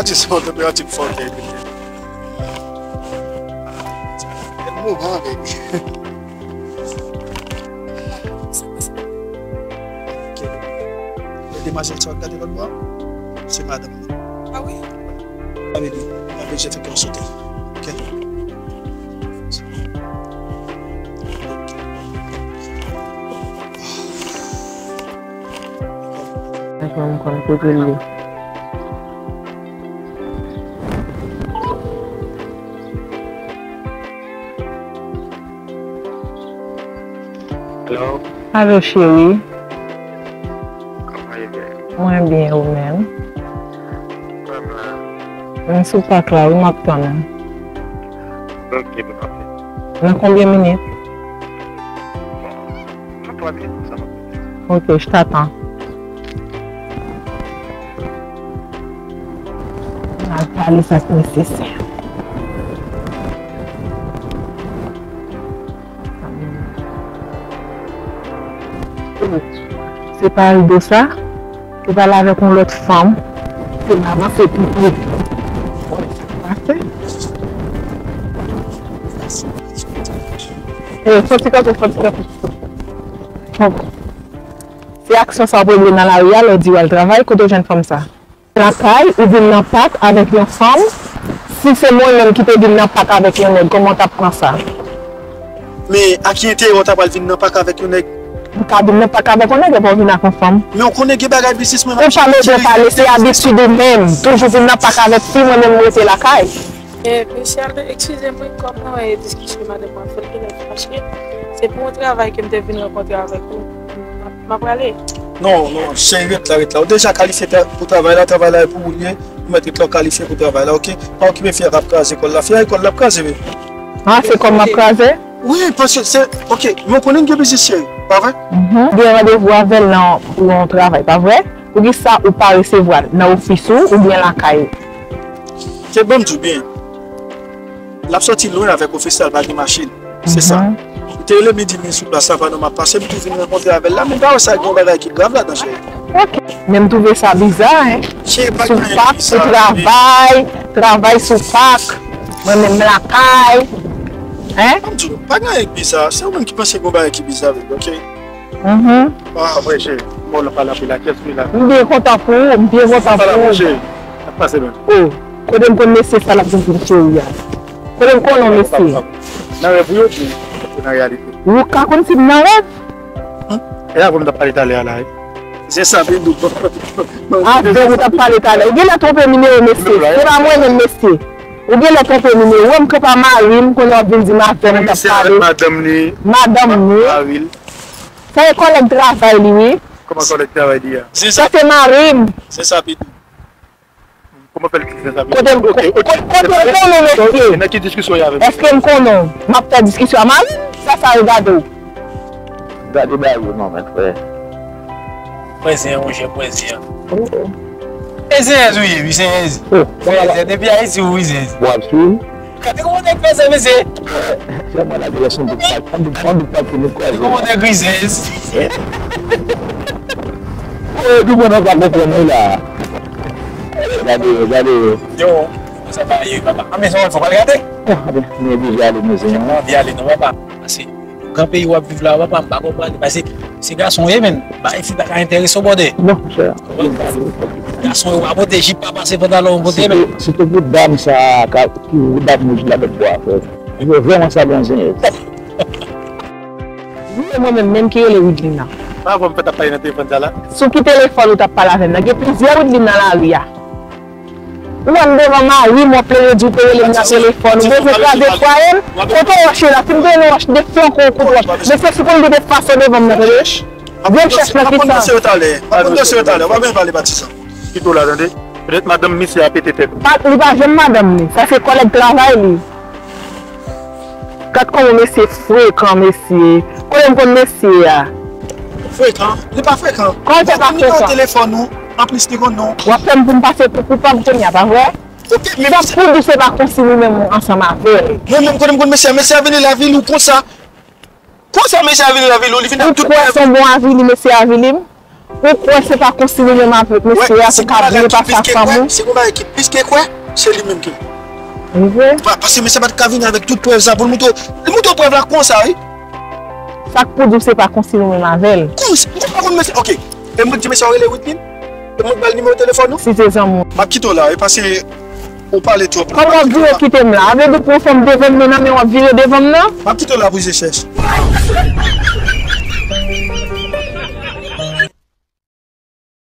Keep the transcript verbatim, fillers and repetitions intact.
Se yon tanperatir fò kè li. Bèl moman, baby. Ok. Demwazèl sa w ap gade lòt bò a, se madanm mwen. Ah wi? Ah, baby, mwen bezwen fè kè w sote. Ok? Mwen konn kote l ye. Hello. Alo, cheri. Kòman w ye? Mwen byen, ou menm? Mwen la. M sou pak la, wi, m ap tann ou. Ok, pa pwoblèm. Nan konbyen minit? Bon, nan twa minit, sa va. Ok, je t'attends. Al pale sa k nesesè. Se pa Aldo sa? Ou pale avèk yon lòt fanm. Se m avanse pi vit. Wè sa k pase. Eh, soti kanpe, soti kanpe. Bon. Se aksyon sa w ap regle nan lari a, lè w di w al travay, kote w jwenn fanm sa? Lakay, ou vin nan pak avèk yon fanm. Si se mwen menm ki te vin nan pak avèk yon nèg, kòman w t ap pran sa? Men, a ki enterè w ta pral vin nan pak avèk yon nèg? M ka vin nan pak avèk yon nèg, epi w vin ak yon fanm. Men w konnen gen bagay biznis mwen m ap jere. Ou pa bezwen pale, se abitid ou menm. Toujou vin nan pak avèk fi, mwen menm m rete lakay. Eh, mesye Aldo, eskize m, wi, kòm mwen wè diskisyon madanm mwen fè l genlè fache, se pou yon travay ke m te vin rankontre avèk ou. M ap, m ap prale. Non, non, cheri, ret la, ret la. Ou deja kalifye pou travay la, travay la e pou ou l ye. Ou mèt ret la, ou kalifye pou travay la, oke? Pa okipe fi a k ap kraze kò l la. Fi a, kò l l ap kraze, wi. Ah, se kò m ap kraze? Wi, paske se, oke, men w konnen n gen biznis, cheri, pa vre? Mhm. Gen randevou avè l nan, pou yon travay, pa vre? Poukisa ou pa resevwa l nan ofis ou oubyen lakay ou? Te ban m di w byen. L ap sòti lwen avèk ofis la, l pa gen machin. Se sa. Mhm. Li te rele m, li di m li sou plas la, pandan m ap pase, m tou vin rankontre avè l la, men m pa wè sa gen yon bagay ki grav ladan, cheri. Ok. Men m twouve sa biza, en. Cheri, pa gen anyen ki biza. Sou pak, pou travay, travay sou pak, mwen menm lakay. En? Ban m di w, pa gen anyen ki biza. Se ou menm ki panse gen yon bagay ki biza avè l, ok? Mhm. Ah, vre, cheri. Bon, nou pale anpil la. Kiyès ki la? M byen kontan pou ou, m byen kontan pou ou. Sa la, monchè? Sa k pase menm? Oh, kote m konn mesye sa l ap vin di m cheri a? Kote m konnen w mesye? Nan rèv ou yo, oubyen nan reyalite? Ou ka konn si m nan rèv? E avè m t ap pale talè a la, wi. Se sa, vin dout. Avè m ou t ap pale talè. Ou genlè twonpe nimewo mesye. Se pa mwen menm mesye. Ou genlè twonpe nimewo. Ou wè m kanpe a mari m, kounye a w ap vin di m avè m ou t ap pale. Madanm li. Madanm li. Mari l. Sa e kòlèg travay li, wi. Kòman kòlèg travay li a? Sa se mari m. Se sa, Pidou. Kòman fè l ki se sa? Kote m, ok, ok. Kote m konnen w mesye? Nan ki diskisyon y avè m? Èske m konnen w? M ap fè diskisyon a mari m? Sa, sa regade w? Gade bagay yo non, men frè. Mwen zen an, monchè, mwen zen an. Oh, oh. E zenyèz ou ye, wi, zenyèz. Oh, zenyèz, depi Ayiti, wi, zenyèz. W ap swiv? Gade kòman nèg fè sa, mesye. Sèlman la, de lè son dout pa, son dout pa, son dout pa, se nou kwaze. Gade kòman nèg rizèz. Eh, tout moun pa konprann nou la. Gade yo, gade yo. Yo, sa pa ye, papa. A, men se yon fò pral gade. Ah, ben, nou oblije ale, mezanmi. Mwen anvi ale, non, papa. Pase, gran peyi w ap viv la, papa, m pa konprann. Pase, se gason w ye, men. Bay fi pa ka enterese w, bòdè. Non, monchè. Gason yo pa pote jip, pa pase pantalon, pote men. Sitou, sitou pou dam sa a, ka, pou dam wouj la, lòt bò a, frè. Yo vrèman sa bon zen. Wi, e mwen menm, menm ki rele Widlina. Pa vre, m fèk ap pale nan telefòn sa la. Sou ki telefòn ou t ap pale avè m nan? Gen plizyè Widlina nan lari a. Ou wè m devan mari m, w ap plede di w te rele m nan telefòn. Ou bezwen kraze fwaye m? Kote w wòch la? Si m te rele wòch, de flanke w kout wòch. Mesye, si w konn de fason devan m nan, tande. Vye chèch nan kisa? N ap konn danse yo talè. N ap konn danse yo talè. Ou pa bezwen pale patizan. Kite w la, tande. Petèt madanm misye a pete tèt ou. Pa, li pa janm madanm li. Sa se kòlèg travay li. Gad kòman mesye frekan, mesye. Kote m konn mesye a? Frekan? Li pa frekan. Kòman w fè pa frekan? Li gen nimewo telefòn ou, anplis li konn non w. W ap fè m pou m pase pou koupab kounye a, pa vre? Ok, men sa pou di se pa konsi ou menm ou ansanm avè l. Mwen menm kote m konn mesye a, mesye a vini lavil ou konsa. Konsa mesye a vini lavil ou, li vin ak tout. Ou kwè se yon bon avili mesye avili m? Ou kwè se pa konsi nou menm avèk mesye a pou ka byen pase ak fanm ou? Si gon bagay ki plis ke kwè, se li menm ki. Li vre? Paske mesye pa t ka vini avèk tout prèv sa pou l montre w. Li montre w prèv la konsa wi. Sa k pou di w se pa konsi nou menm avè l? Konsi? Ou pa konn mesye? Ok. E mwen di mesye a rele Whitney? E mwen ba l nimewo telefòn ou? Si se zanmi w. M ap kite w la wi paske ou pale twòp. Kòman w ap vire kite m la? A vle di w pran fanm devan m nan men w ap vire devan m nan? M ap kite w la pou je chèch.